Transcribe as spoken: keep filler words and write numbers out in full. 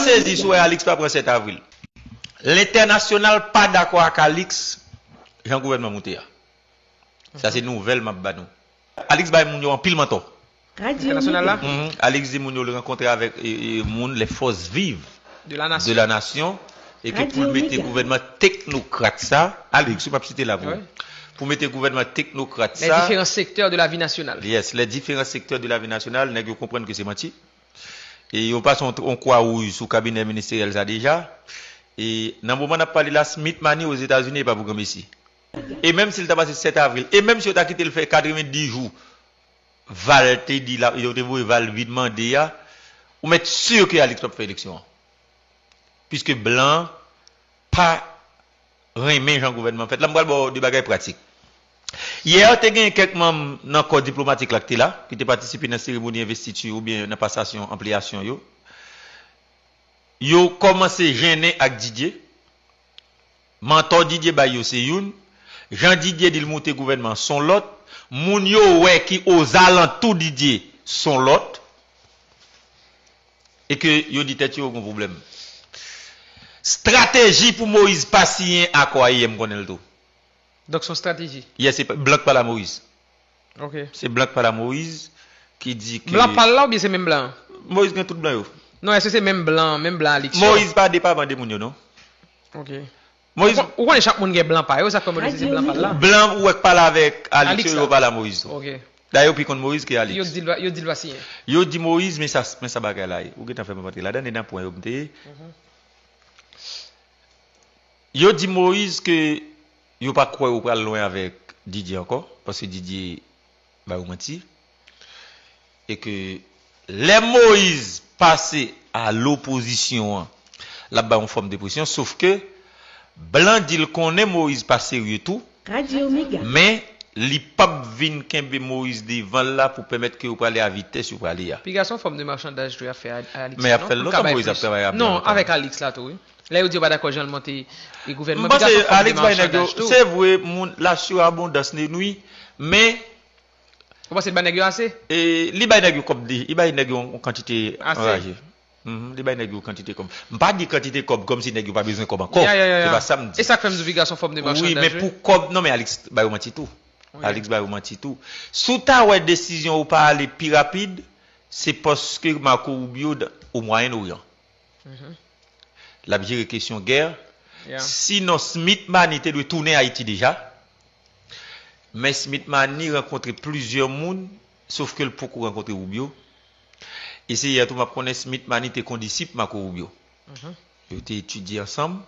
Sezi si w wè Alix pa pran sèt avril. Lentènasyonal pa dakò ak Alix, jan gouvènman moute a. Sa se nouvèl m ap ba nou. Alix bay moun yo anpil mantò. Entènasyonal la? Mhm. Alix di moun yo l rankontre avèk e, e, moun, les forces vives de la nation, e ke pou l mete gouvènman teknokrat sa, Alix, m ap site la pou ou. Pou mete gouvènman teknokrat sa. Les différents secteurs de la vie nationale. Yes, les différents secteurs de la vie nationale, nèg yo konprann ke se manti. E yo pase yon, yon kwa wouj sou kabinè ministeryèl sa deja. E nan moman n ap pale la, Smith Mani Ozetazini e pa pou granmesi. E menm si l ta pase sèt avril, e menm si yo ta kite l fè katrevenndis jou, Val te di la, yo te voye Val vin mande a, ou mèt si ke Alix p ap fè eleksyon an. Piske blan pa renmen jan gouvènman fèt. La, m pral ba w de bagay pratik. Yè, te gen kèk manm nan kò diplomatik la ki te la, ki te patisipe nan seremoni envestiti oubyen nan pasasyon anpliyasyon yo. Yo kòmanse jennen ak Didier. Mantò Didier bay yo se youn. Jan Didier di l moute gouvènman se yon lòt. Moun yo wè ki ozalantou Didier se yon lòt. E ke yo di tèt yo, yo gen pwoblèm. Estrateji pou Moïse pa siyen akò a yè, m konnen l tou. Donk, se yon estrateji. Yè, se blan k pale a Moïse. Ok. Se blan k pale a Moïse ki di ke. Blan pa l la oubyen se menm blan an? Moïse gen tout blan yo. Non, èske se menm blan, menm blan Alix yo? Moïse pa depaman de moun yo, non. Ok. Moïse. Ou kon-, ou konnen chak moun gen blan pa yo, sa k fè Moïse se blan pa l la? Blan ou wè k pale avèk Alix yo, yo pale a Moïse tou. Ok. Dayè, yo pi konn Moïse ke Alix. Yo di l pa, yo di l pa siyen. Yo di Moïse, men sa, men sa bagay la ye. Ou gentan fè m antre ladan, e nan pwen yo m te ye. Yo di Moïse ke yo pa kwè yo pral lwen avèk Didier ankò, paske Didier ba yo manti. E ke lè Moïse pase a lopozisyon an, l ap bay yon fòm de presyon, sof ke blan di l konnen Moïse pa serye tou, men li p ap vin kenbe Moïse devan l la pou pèmèt ke yo prale a vitès yo prale a. Piga se yon fòm de machandaj tou y ap fè a, a Alix la, non? Men y ap fè l lontan, Moïse ap travay a blan lontan. Non, avèk Alix la tou, wi. Lè yo di yo pa dakò jan l monte e gouvènman, piga se yon fòm de machandaj tou. Se vre, moun, la surabondance ne nuit, men. Ou panse l bay nèg yo ase? E, li bay nèg yo kòb, li bay nèg yo yon kantite anraje. Mhm, li bay nèg yo kantite kòb. M pa di kantite kòb kòmsi nèg yo pa bezwen kòb ankò. Se pa sa m di. E sa k fè m di w piga se yon fòm de machandaj, wi. Wi, men pou kòb, non, men Alix ba yo manti tou. Alix ba yo manti tou. Si w ta wè desizyon yo pa ale pi rapid, se paske Marco Rubio o Mwayen Oryan. L ap jere kesyon gè. Sinon, Smith Mani te dwe tounen Ayiti deja. Men Smith Mani rankontre plizyè moun, sof ke l poko rankontre Rubio. E se yè tou m ap konnen Smith Mani te kondisip Marco Rubio. Yo te etidye ansanm.